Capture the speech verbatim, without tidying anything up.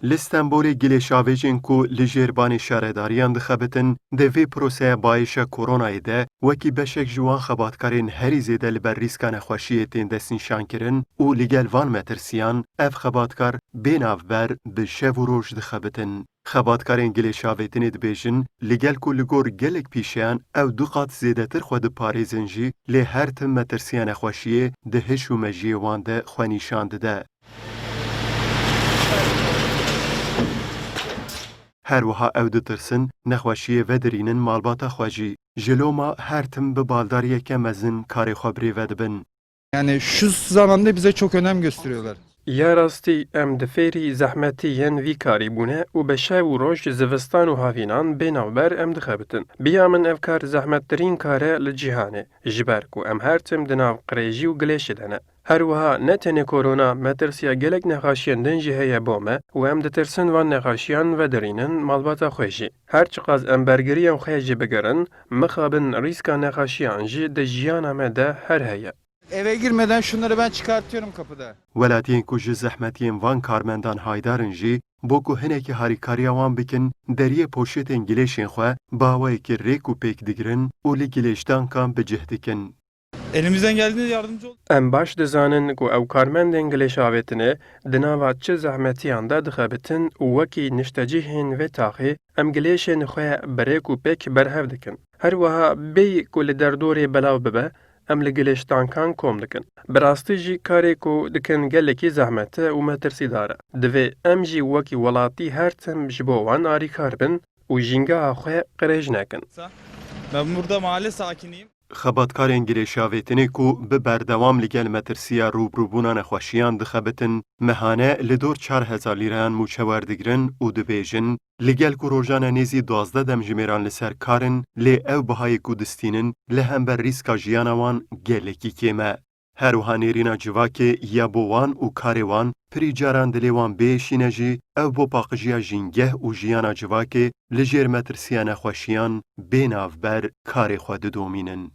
Li Stenbolê gilêşavêjên ku li jêr banê şaredariyan dixebitin, di vê proseya bayêşa koronayê de wekî beşek ji wan xebatkarên herî zêde li ber rîska nexweşiyê tên destnîşankirin û li gel van metirsiyan ev xebatkar bê navber bi şev û roj dixebitin. Xebatkarên gilêşavêtinê dibêjin, li gel ku li gor gelek pîşeyan ew du qat zêdetir xwe diparêzin jî, lê her tim metirsiya nexweşiyê di hiş û mejiyê wan de xwe nîşan dide. Her wiha ew ditirsin, nexweşiyê vedirînin malbata xwe jî. Ji loma her tim bi baldariyeke mezin karê xwe birêve dibin. Yani şu zamanda bize çok önem gösteriyorlar. Ya rastî, em di fêrî zehmetî yên vî karî bûne û bi şev û roj, zivistan û havînan bê navber em dixebitin. Bi ya min ev kar zehmettirîn kar e li cîhanê, ji ber ku em her tim di nav qirêjî û gilêşê de ne. Her wiha ne tenê korona, metirsiya gelek nexaşiyên din jî heye bo me û em ditirsin van nexaşiyan vedirînin malbata xwe jî. Her çiqas em bergiriyên xwe jî bigirin, mixabin rîska nexaşiyan jî di jiyana me de her heye. Eve girmeden şunları ben çıkartıyorum kapıda. Welatiyên ku ji zehmetiyên van karmendan haydar in jî, bo ku hinekî harîkariya wan bikin, deriyê poşetên gilêşên xwe bi awayekî rêk û pêk digirin û li gilêşdankan bi cih dikin. Elimizden geldiğince yardımcı ol. Em baş dizanin ku ew karmendên gilêşavêtinê di nava çi zehmetiyan de dixebitin û wekî niştecihên vê taxê em gilêşên xwe bi rêk û pêk berhev dikin. Her wiha bêyî ku li derdorê belav bibe, em li gilêşdankan kom dikin. Bi rastî jî karê ku dikin gelekî zehmet e û metirsîdar e. Divê em jî wekî welatî her tim ji bo wan arîkar bin û jîngeha xwe qirêj nekin. Ben burada mahalle sakiniyim. Xebatkarên gilêşavêtinê ku bi berdewam li gel metirsiya rûbirûbûna nexweşiyan dixebitin, mehane li dor çar hezar lîreyan mûçe werdigirin û dibêjin, li gel ku rojane nêzî duwazdeh demjimêran li ser kar in, lê ew bihayê ku distînin li hember rîska jiyana wan gelekî kêm e. Her wiha nêrîna civakê ya bo wan û karê wan pirî caran dilê wan bêşîne jî, ew bo paqijiya jîngeh û jiyana civakê li jêr metirsiya nexweşiyan bê navber karê xwe didomînin.